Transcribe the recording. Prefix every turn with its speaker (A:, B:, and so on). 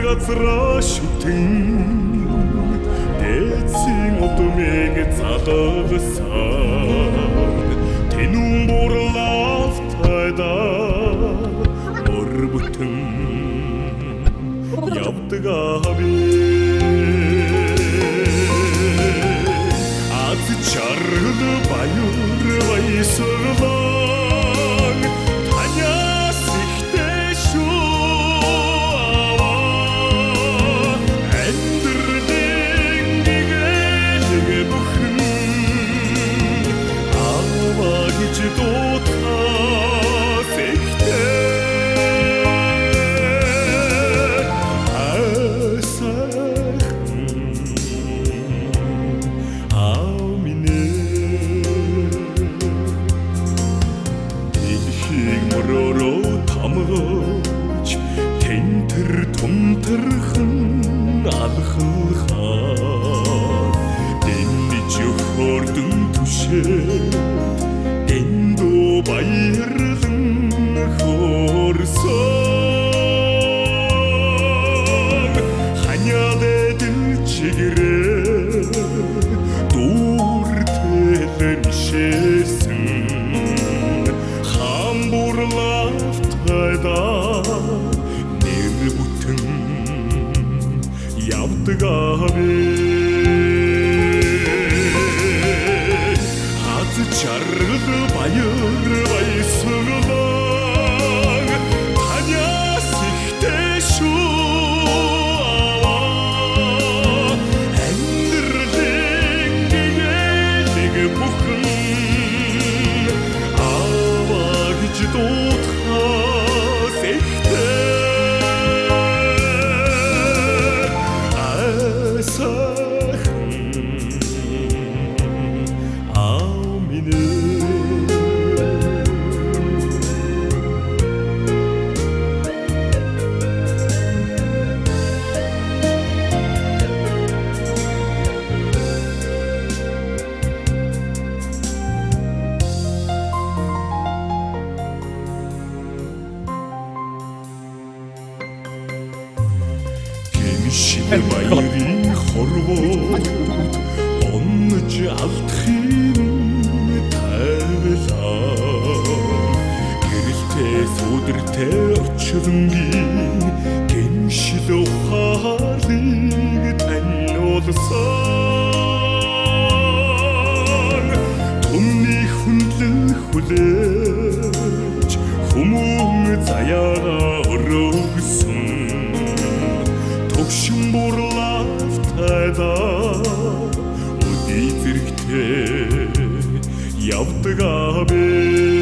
A: Газраа шүтэн дээдсийн удмыг залгасан тэнүүн бурлавтайда мөр бүтэн явдаг аби аз чаргал баяр баясгалан танаас ихтэй шүү аваа амьдралын гэгээлэг бүхэн аваа гэж дуудахаас ихтэй айсайхан аав минь ээ. Дэлхийг мөрөөрөө тамгаж тэнтэр тунтархан алхалхаа дэмнэж хөрдөн түшээд дэндүү баярлан хөрсөн ханиад эдэл чигэрээ дүүртэл мишээсэн хамбурлавтайда нэр бүтэн явдаг аби аз чаргал баяр баясгалан танаас ихтэй шүү аваа амьдралын гэгээлэг бүхэн аваа гэж дуудахаас ихтэй айсайхан аав минь ээ. Гэмшил баярын хорвоод онож алдахын тавилаа гэрэлтэй сүдэртэй очлонгийн гэмшил ухаалыг таниулсан түмний хүндлэн хүлээж хүмүүн заяагаа өргөсөн төгшин бурлавтайда өдий зэрэгтэй явдаг аби.